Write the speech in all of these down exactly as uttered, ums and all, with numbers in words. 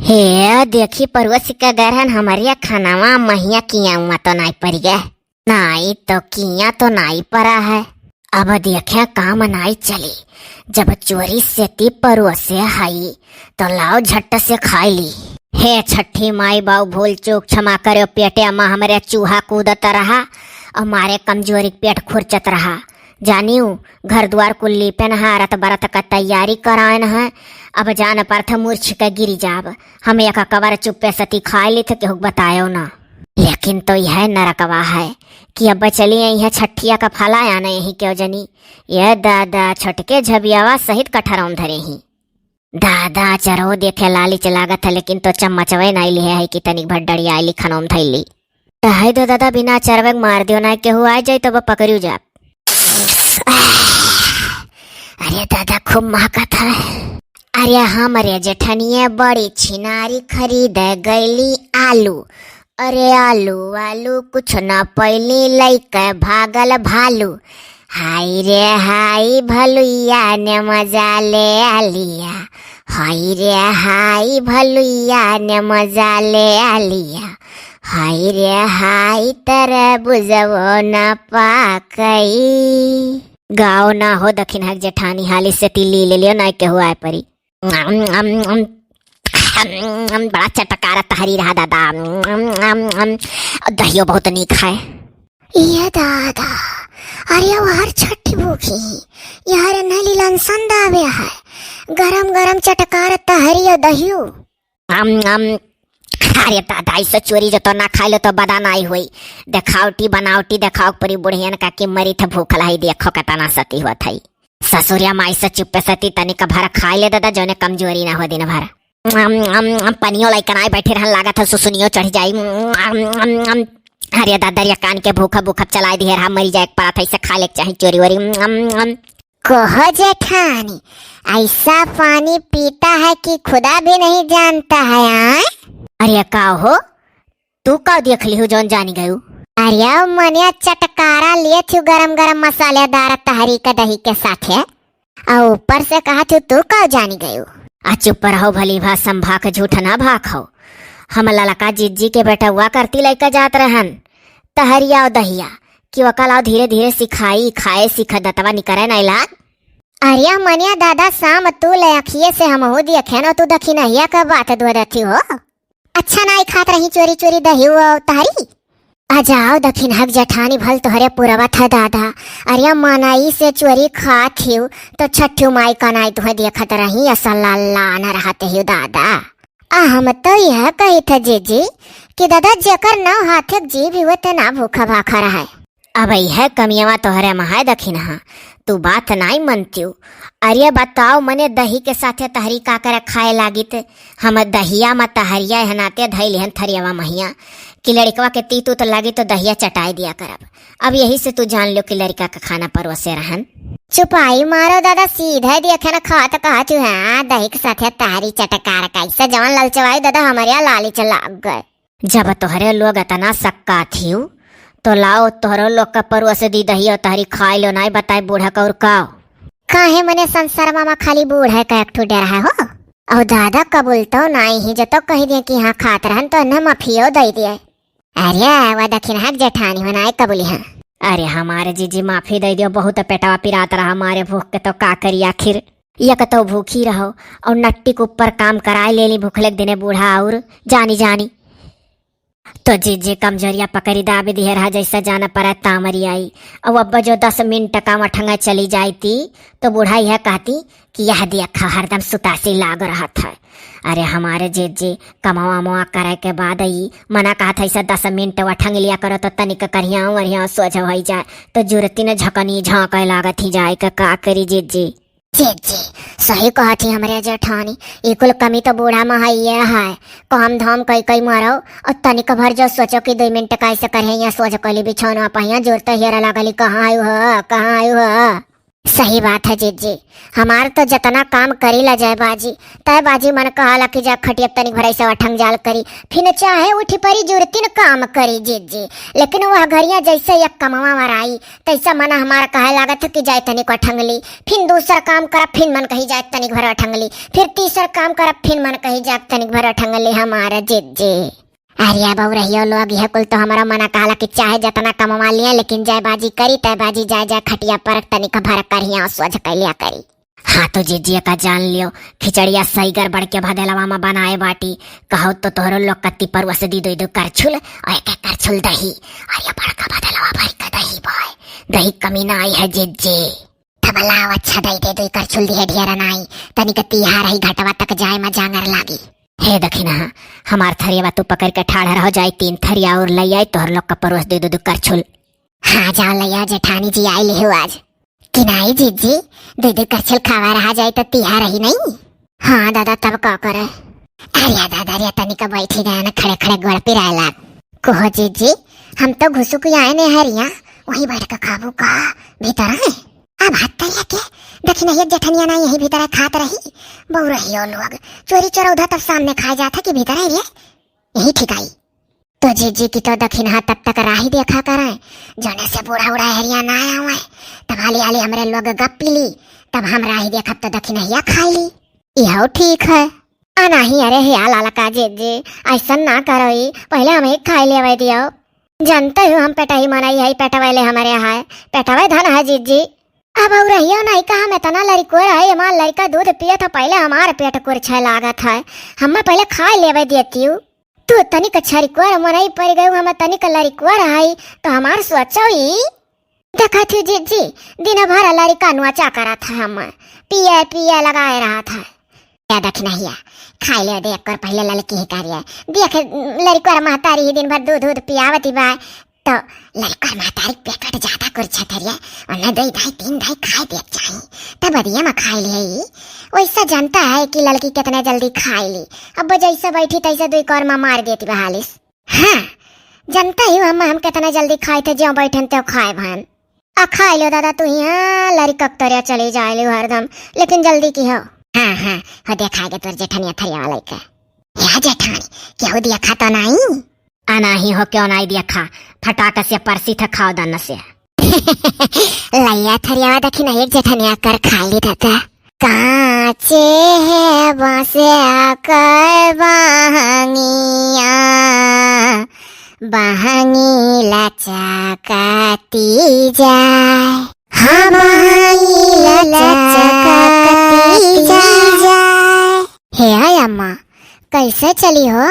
हे, देखी परोस के गए रहन हमरे खनवा, महिया किया हुआ तो नाई परि गए। नाई तो किया तो नाई परा है। अब देखे काम नाई चली, जब चोरी से ती परोसे हई तो लाओ झट से खाई ली। हे छठी माई बाऊ भूल चूक क्षमा करो, पेटे मा हमरे चूहा कूदत रहा और मारे कमजोरी के पेट खुरचत रहा। जानियो, घर द्वार कुल लीपेन है, रत बरत का तैयारी करायन है। अब जान परथ मूर्छ के गिरी जाब। हम एक कबर चुप्पे सती खाए ली थे, केहू के बतायो ना। लेकिन तो यह नरकवा है कि अब चली आई है छठिया का फला आना यही क्यों जनी। ये दादा, छोटके झबियावा सहित कठरौम धरे ही। दादा, चरहो देखे लालिच लागत है, लेकिन तो चम्मचवे नाई लिहे है कि तनिक भर डड़िया आइली खनौम धैली। रहै दो दादा, बिना चरवे के मार दियो, ना केहू आ जाई तब पकड़ियो जाब। अरे दादा, खूब महकत है। अरे हमरे जेठनिया बड़ी छिनारी, खरीदे गईली आलू। अरे आलू आलू कुछ ना पैली, लइके भागल भालू। हाय रे हाय भलुइया ने मजा ले लिया। हाय रे हाय भलुइया ने मजा ले लिया। हाय रे हाय तरबुजवो ना पाकई। गाओ ना हो दखिनहा के जेठानी, हाली से ती ली ले लियो, ना केहू आए परी। अम, अम, अम, अम, अम, बड़ा चटकार तहरी रहा दादा। अम, अम, अम, अम, दहियो बहुत नीक है। ये दादा, अरे यार छठी भूखी, यार नली लंसन दावे है, गरम गरम चटकार तहरी और दहियो। अम, अम, अरे दादा, ऐसे चोरी जो तो ना खाई लो तो बदा नाई होई। देखावटी बनावटी देखाओ पूरी बुढ़ियन का कि मरी थे भूखल है, देखो केतना सती होत है। ससुरिया माई से चुप्पे सती तनिक भर खाई ले दादा, जौने कमजोरी ना हो दिन भर। अम, अम, अम, पनियो लइकन आए बैठे रहन, लागत है सुसुनियो चढ़ जाई। अम, अम, अम, अरे दादा, ये कान के भूखा भूखा चलाई दिहे रहा, मरी जाए के परत है, इसे खा ले के चाही चोरी वोरी। अम, अम, अम। कहो जेठानी, ऐसा पानी पीता है कि खुदा भी नहीं जानता है, आय? अरे का हो, तू का देख लिहू जौन जानी गयू? अरे ओ मनिया, चटकारा लिए थी गरम गरम मसालेदार तहरी का दही के साथे, और ऊपर से कहा थी तू का जानी गयू? आ चुप रहो भली भा, संभा के झूठ ना भाखो। हम ललका जिज्जी के बेटउआ करती लइका जात रहन तहरिया और दहिया कि ओका लाओ धीरे धीरे सिखाई, खाए सीख दतवा निकरे नहीं लाग। अरे मनिया दादा, शाम तू ले अखिए से हमहू देखे न, तू दखिनहिया का बात दो रथी हो। अच्छा नाई खात रही चोरी चोरी दही वो तहरी। आ जाओ दखिनहा के जेठानी, भल तोहरे पुरवत है दादा। अरे मनई से चोरी खात हियो तो छठू माई कनाई तुहे देखत रही, असल लाल न रहत हियो दादा। आ हम तो यह कही थे जीजी कि दादा जेकर नौ हाथे के जीव हुए ते ना भूखा भाखा रहे। अब यह कमियवा तोहरे मा है दखिनहा, तू बात नाई मनतियो। अरे बताओ मने दही के साथे तहरी का करे खाए लागित? हम दहिया मा तहरिया एहनाते धई लिहन थरियवा महिया कि लड़कवा के तीत उत लागी तो दहिया चटाई दिया करब। अब यही से तू जान लो कि लड़का का खाना परोसे रहन। चुपाई मारो दादा, सीधे देखे न खात कहत हूँ, हाँ, दही के साथे तहरी चटकार कैसे जवन ललचवाई दादा, हमरे लालिच लाग गए। जब तोहरे लोग इतना सक्का थिउ, तो लाओ तोहरो लोग का परोस दी दही और तहरी खाई लो, नाई बताए बूढ़ा का और काओ। काहे मने संसार मा खाली बूढ़ा का एक ठो डर है हो? और दादा कबूल तो नाई ही, जो तो कह दिए कि हाँ खात रहन तो इन्हें माफियो दे दिए। अरे वह दखिनहा के जेठानी हो नाई कबूली हाँ। अरे हमारे जीजी माफी दे दियो, बहुत पेटवा पिरात रहा हमारे भूख के, तो का करी आखिर। एक तो भूखी रहो और नट्टी के ऊपर काम कराए लेली, भूखले के दिने बूढ़ा और जानी जानी। तो जीजी कमजोरिया पकड़ी दाबी दिहे रहा, जैसा जाना पड़ा तामरी आई। और अब जो दस मिनट काम अठंगा चली जाती तो बूढ़ा यह कहती कि यह देख हरदम सुतासी लाग रहत है। अरे हमारे जीजी कमवा मवा करे के बाद ई मना कहत है, ऐसा दस मिनट अठंग लिया करो तो तनिक करिया वरिया सोझ हो जाए, तो जुरती न झकनी झांके लागत ही जाए के, का करी जीजी। जीजी, सही कहत ही हमरे जेठानी, ई कुल कमी तो बूढ़ा मा है, ये है, काम धाम कई कई मारो, और तनिक भर जो सोचो कि दो मिनट कैसे करे, यहाँ सोझ कली बिछौना पहिया जोर तो हेरा लागली, कहाँ आयु हो, कहाँ आयु हो। सही बात है जीजी, हमार तो जतना काम करी ला जय बाजी, तय बाजी मन कहला कि जा खटिया तनिक भर ऐसे अठंग जाल करी, फिन चाहे उठी परी जुरतिन काम करी जीजी। लेकिन वह घरिया जैसे एक कमवा वराई, तैसा मन हमार कहे लागत है कि जाए तनिक अठंग ली, फिन दूसर काम करब, फिन मन कही जाए तनिक भर अठंग ली, फिर तीसर काम करब, फिन मन कही जाए तनिक भर अठंग ली हमार जीजी। अरे बउरहियो लोग, यह कुल तो हमारा मना कहला कि चाहे जतना कमवा लिए, लेकिन जय बाजी करी, तय बाजी जाए जाए खटिया पर तनिक भर करिया सोझ कैलिया करी। हाँ तो जीजी का जान लियो, खिचड़िया सही गड़बड़ के भदेलवा में बनाए बाटी, कहो तो तोहरो लोग कत्ती परुआ से दी दो दो करछुल, और एक एक करछुल दही, और ये बड़का भदेलवा भर के दही बाय, दही कमी ना आई है जीजी। तब लाओ अच्छा दही दे दो करछुल दिहे ढेर नाई, तनिक तिहार ही घटवा तक जाए में जांगर लागी। हे दखिनहा, हमार थरिया तू पकड़ के ठाढ़ रहो, जाई तीन थरिया और ले आई, तोहर लोग का परोस दे दो दो करछुल। हाँ जाओ ले आओ जेठानी जी, आई ले हो आज। कि नाई जीजी, दो दो करछुल खावा रहा जाए तो तिहार ही नहीं। हाँ दादा, तब का करे? अरे दादा रे, तनिक बैठी गया ना, खड़े खड़े गोड़ पिराए लाग। कहो जीजी, हम तो घुसुक आए ने हरिया, वहीं बैठ के खाबू का? भीतर है। अब हाथ तरिया के दखिनहिया जेठनिया ना यही भीतर खात रही। बउरहियो लोग, चोरी चोरौधा तब सामने खाए जात है कि भीतर है रे? यही ठीक आई। तो जीजी की तो दखिनहा तब तक राही देखा करें, जौने से बूढ़ा उड़ा हरिया ना आवे, तब हाली हाली हमरे लोग गप पी ली, तब हम राही देखब तो दखिनहिया खाई ली। यहो ठीक है। आ नाही, अरे हे आ लालका जीजी, ऐसन ना करो ई, पहले हमें खाई लेवे दियो। जानते हो हम पेटही मनई है, पेटवैले हमरे है, पेटवै धन है जीजी। अब और रहियो नहीं का, हम इतना लड़कोर है, हमार लड़का दूध पियत है, पहले हमार पेट कुरछे लागत है, हमें पहले खाई लेवे देतियो। तू तनिक छरिकोर मनई पड़ गयू, हम तनिक लड़कोर है, तो हमार सोचो ई। देखत ही जीजी, दिन भर लड़का नोचा करत है, हम पिए पिए लगाए रहत है। या दखिनहिया, खाई ले दे एक कर पहले ललकी ही करिए। देख, लड़का और महतारी ही दिन भर दूध दूध पियावत ही बा, तो लड़का और महतारी पेट वेट ज्यादा कुरछे करिए, उन्हें दो दाई तीन दाई खाए देख जाई, तब बदिया में खाई ले। वैसा जानता है कि लड़की कितने जल्दी खाई ली, अब जैसे बैठी तैसे दुई कौर में मार देती बहालिस। हाँ, जानता ही हम, हम कितना जल्दी खाए थे, ज्यों बैठन त्यों खाए भन। आ खाई लो दादा तू ही, हाँ, लड़का के तरिया चली जाए लियो हरदम, लेकिन जल्दी की हो। हाँ, हाँ, हो देखा के तोर जेठनिया थरिया वाला के। या जेठानी, केहू देखा तो नहीं? आ नाही हो, क्यों नहीं देखा, फटाक से परसी थे खाओ दन से। लैया थरियावा देखी ना, एक जेठनिया कर खा ली दादा। काचे है बसे कर बहंगिया, बहंगी लचकती जाए। हाँ, बहंगी लचकती जाए। हे आय अम्मा, कैसे चली हो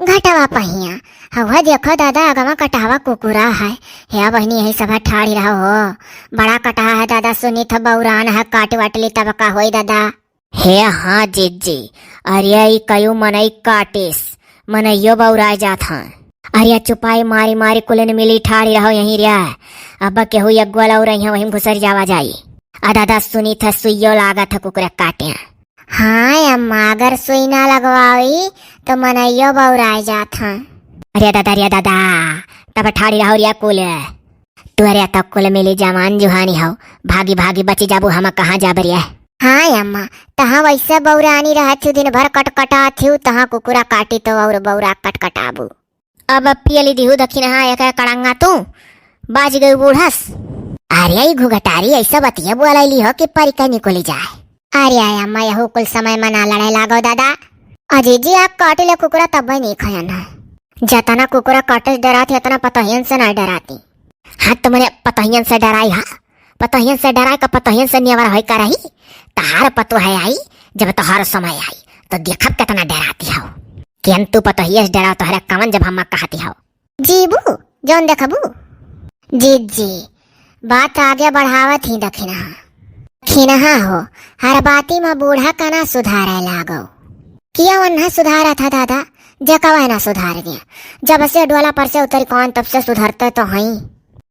घटवा पहिया? हवा देखो दादा, अगवा कटहवा कुकुरा है। हे बहिनी, यही सब ठाढ़ी रहो हो। बड़ा कटहा है दादा, सुनी था बौरान है, काट वाट ली तब का होई दादा। हे हाँ जीजी, अरे ई कयू मनई काटिस, मनइयो बौराय जात हैं। अरे चुपाई मारी मारी कुलिन मिली ठाढ़ी रहो यहीं रे। अब केहू एक गोला और यहाँ वहीं घुसर जावा जाई। आ दादा सुनी था सुइयो लागत है कुकुरे काटे। हाँ अम्मा, अगर सुई ना लगवाई तो मनइयो बौराय जात हैं। अरे दादा, अरे दादा, तब ठाढ़ी रहो रे कुल। तू अरे तब कुल मिली जवान जुहानी हो, भागी भागी बची जाबू, हम कहाँ जाब रे? हाँ अम्मा, तहाँ वैसे बौरानी रहत थी, दिन भर कटकटा थी, तहाँ कुकुरा काटी तो और बौरा कटकटाबू। अब पियली दिहू दखिनहा एक कड़ंगा तू, बाज गई बूढ़स। अरे ई घुघटारी ऐसा बतिया बोलैली हो कि परी के निकली जाए। अरे आय अम्मा, यहू कुल समय मना लड़े लागो दादा। अजीजी आप काट ले कुकुरा तब नहीं खायन है। जतना कुकुरा काटे से डरात है, उतना पतोहियन से ना डराती। हाँ, तुमने पतोहियन से डराई हा? पतोहियन से डराए का पतोहियन से नेवर होई का रही? तहार पतो है आई, जब तोहार समय आई, तो देखब कितना डराती हो। केन तू पतोहिया से डराओ तोहरे कवन जब हम्मा कहती हो। जीबू, जौन देखबू। जीजी, बात आगे बढ़ावत ही दखिनहा। खिनहा हो, हर बाती में बूढ़ा का ना सुधारे लागो। किया वन्हा सुधारा था दादा, जकवा ना सुधार गया। जब से डोला पर से उतरी कौन तब से सुधरते तो हई।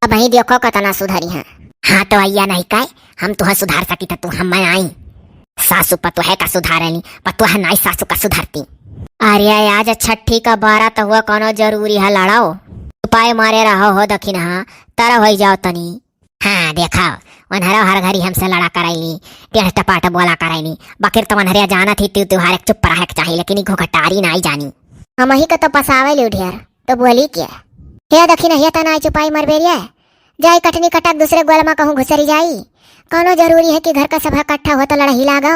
अब ही देखो कतना सुधरी हैं। हाँ तो अइया नहीं काय, हम तुहे सुधार सकी त तू हम आई। सासू पतोहे का सुधारेली, पतोह नाई सासू का सुधरती। अरे आज छठी का बारह तो हुआ, कोनो जरूरी है लड़ाओ? उपाय मारे रहो हो दखिनहा, तर होई जाओ तनी। हाँ, देखा, ओन्हरो हर घरी हमसे लड़ा करैली, टेढ़ टपाट बोला करैली, बाकिर तो ओन्हरे जानत ही तिउ तिउहार एक चुप रहे के चाही, लेकिन ई घुघटारी नाई जानी। हमही के तो पसावे ली उठियर, तो बोली के? हे दखिनहिया, त नाई चुपाई मरबे रे, जाई कटनी कटक दूसरे गोल मा कहूँ घुसरी जाई। कौनो जरूरी है कि घर का सभा इकट्ठा हो तो लड़ही लागो?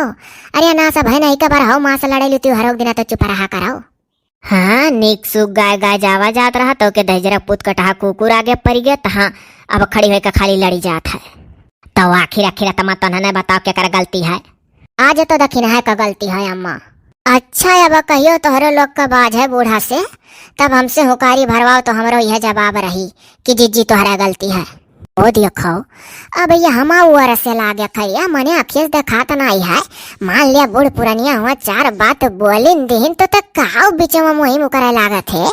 अरे ना सब है नहीं के बार हो माँ से लड़े ली तिउहारों के दिना तो चुप रहा करो। हाँ, नीक सुख गाय गाय जावा जात रहा, तो के दहिजरा पूत कटहा कुकुर आगे परि गया, तहाँ अब खड़ी होई के खाली लड़ी जात है। तो आखिर, आखिर तमा तन्हने बताओ, केकर गलती है? आज तो दखिनहा का गलती है अम्मा। अच्छा, अब कहियो तोहरे लोग का बाझ है बूढ़ा से, तब हमसे हुकारी भरवाओ तो हमरो यह जवाब रही कि जिज्जी तोहरा गलती है। ओ देखो, अब ये हमा उअर से लागे खैया, मने अखिए से देखात नाई है। मान लिया बूढ़ पुरनिया हुआ, चार बात बोलिन दिहिन तो ते काव बीच में मुहिम करे लागत है।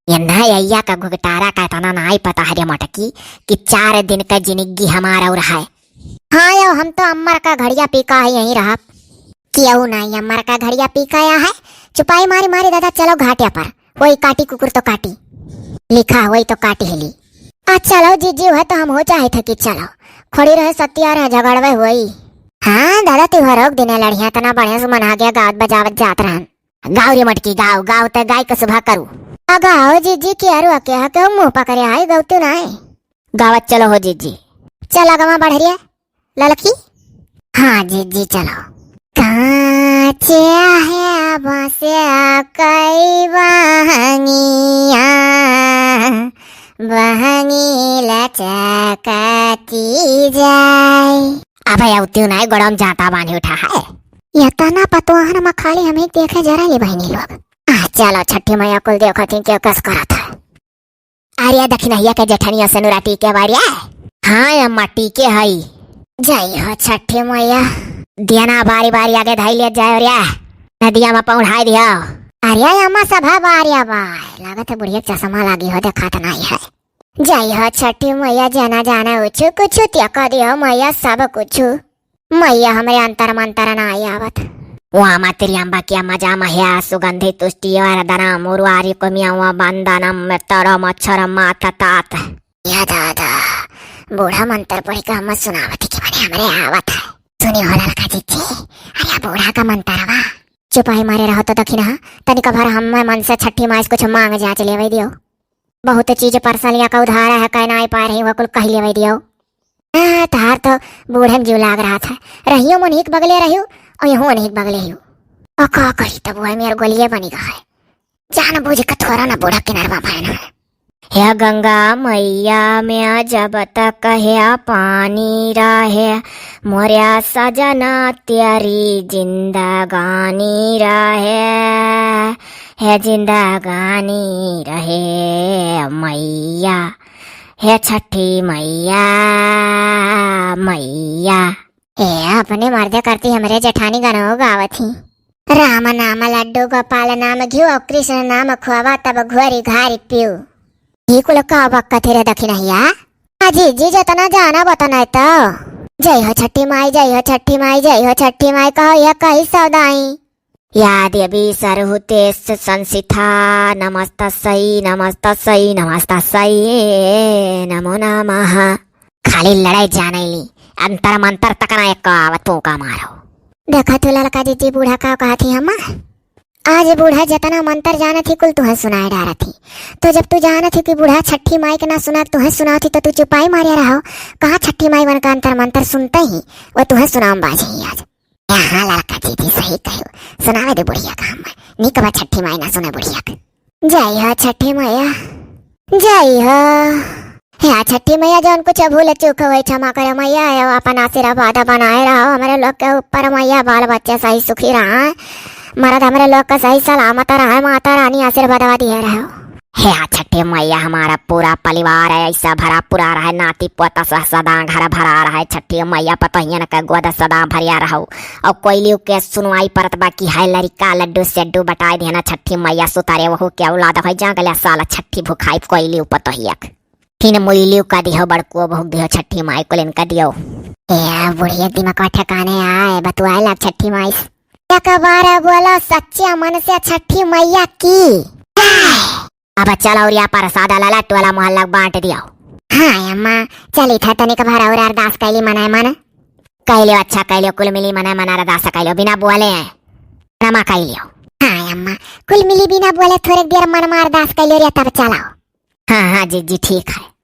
ये नैया का घुघटारा का इतना नाई पता है रे मटकी कि चार दिन का जिंदगी हमारा और है। हाँ यो, हम तो अम्मर का घड़िया पी का ही यहीं रहब। केहू नाई अम्मर का घड़िया पी का या है। चुपाई मारी मारी दादा, चलो घाटिया पर। वही काटी कुकुर तो काटी। लिखा वही तो काटी हिली। आ चलो जिज्जी, वह तो हम हो चाहे थे कि चलो। खड़ी रहे सत्या रहे झगड़वे वही। हाँ दादा, तिउहारों के दिने लड़िया इतना बढ़िया से मना गया, गावत बजावत जात रहन। गाव रे मटकी, गाव, गाव ते गाय के सुबह करू। आ गाव जिज्जी, के अरुआ के हके मुँह पकड़े आई, गौतू नाई। गावत चलो हो जिज्जी। चल अगवा बढ़ रे ललकी। हाँ जिज्जी चलो। काचे है बसे कई बहंगिया, बहंगी लचकती जाए। अबे अउतिउ नाई, गोड़म जाता बांधी उठा है। यतना पतोहन में खाली हमें देखे जरा ये बहनी लोग। आ चलो छठी मैया कुल देखो थी क्यों कस करत है। अरे दखिनहिया के जेठनिया से नुराटी के बारिया। हाँ अम्मा, टीके हई। जय हो छठी मैया। दिया ना बारी बारी आगे धाई ले जाए रे। नदिया में पौंढ़ाई दिया। अरे अम्मा सभा बारिया बा। लागत है बुढ़िया चश्मा लागी हो, देखात नाई है। जय हो छठी मैया, जना जाना उछु कुछु त्याग दियो मैया सब कुछु। मैया हमरे अंतर मंतर ना आई आवत। वामा त्र्यंबक्या मजामह्या सुगंधि तुष्टि वर्धनम उर्वारुकमिव वंदनम मृत्योर्मोक्षम माततात। या दादा, बूढ़ा मंतर पढ़ी का हम सुनावत ही कि मने हमरे आवत है। सुनी हो ललका जिज्जी, अरे बूढ़ा का मंतरवा। चुपाई मारे रहो तो दखिनहा, तनिक भर हम मन से छठी माई से कुछ मांग जांच लेवे दियो। बहुत चीज परसलिया का उधार है, कह नाई पा रही, वो कुल कह लेवे दियो। आ, तहार तो बूढ़न जीव लाग रहा था। रहियो मन हिक बगले रहियो, और यहूँ मन हिक बगले हियो। और का करी तब वह मेर गोलिये बनी गा है। जान बूझ के थोड़ा ना बूढ़ा किनारवा भरना है। हे गंगा मैया में जब तक है पानी रहे, मोर्या सजना तेरी जिंदगानी रहे, हे जिंदगानी रहे मैया, हे छठी मैया, मैया। ए, अपने मर्दे करती हमरे जेठानी गनौ गावत ही। राम नाम लड्डू गोपाल नाम घिउ, कृष्ण नाम खोवा तब घोरी घारी पीऊ। ई कुल का बक्कत रे दखिनहिया? अजी जी जतना जाना बतना तो। जय हो छठी माई, जय हो छठी माई, जय हो छठी माई, कहो यह कही सौदाई। या देवी सर्वभूतेषु संस्थिता नमस्तस्यै नमस्तस्यै नमस्तस्यै नमो नमः। खाली लड़ाई जाने ली, अंतर मंतर तक ना एक आवत फूंका मारो। देखा तू ललका जिज्जी बूढ़ा का कहत ही हम्मा? आज बूढ़ा जतना मंतर जानत ही कुल तुहे सुनाए डारत ही। तो जब तू जानत ही कि बूढ़ा छठी माई के ना सुना तुहे सुनावत ही तो तू चुपाई मारे रहो। कहाँ छठी माई बन का अंतर मंतर सुनते ही वो तुहे सुनाम बाजे ही आज। हाँ ललका जिज्जी सही कहो, सुनावे दे बुढ़िया का हम्मा। निक बा छठी माई ना सुने बुढ़िया के। जय हो छठी मैया, जय हो। हे छठी मैया, जौन कुछ भूल चूक होई क्षमा करे मैया, हे अपन आशीर्वाद बनाए रहो हमरे लोग के ऊपर मैया, बाल बच्चे सही सुखी रहे, मर्द हमरे लोग के सही सलामत रहे, माता रानी आशीर्वाद दिए रहो। हे छठी मैया, हमारा पूरा परिवार है ऐसा भरा पूरा रहे, नाती पोता सह सदा घर भरा रहे, छठी मैया पतोहियन के गोद सदा भरिया रहो। और कोयलियों के सुनवाई परत बा कि है लड़िका लड्डू सेड्डू बटाई देना छठी मैया सुतारे वहू के औलाद है जागले साल छठी भुखाई कोयलियों पतोहियक। फिन मुइलियों का दिहो बड़कुओ भोग दिहो छठी माई को लेन का दियो। ए बुढ़िया दिमाग ठिकाने आए बतुआए लाग छठी माई। एक बार बोलो सच्चे मन से छठी मैया की। अब चलो और या प्रसाद लाला टोला मोहल्ला बांट दियो। हाँ अम्मा, चलित है तनिक भर और अरदास कैली मने मन। कैलियो, अच्छा कैलियो, कुल मिली मने मन अरदास कैलियो, बिना बोले है। नमा कैलियो। हाँ अम्मा, कुल मिली बिना बोले थोड़े देर मन मा अरदास कैलियो रे, तब चलाओ। हाँ, हाँ, जीजी, ठीक है।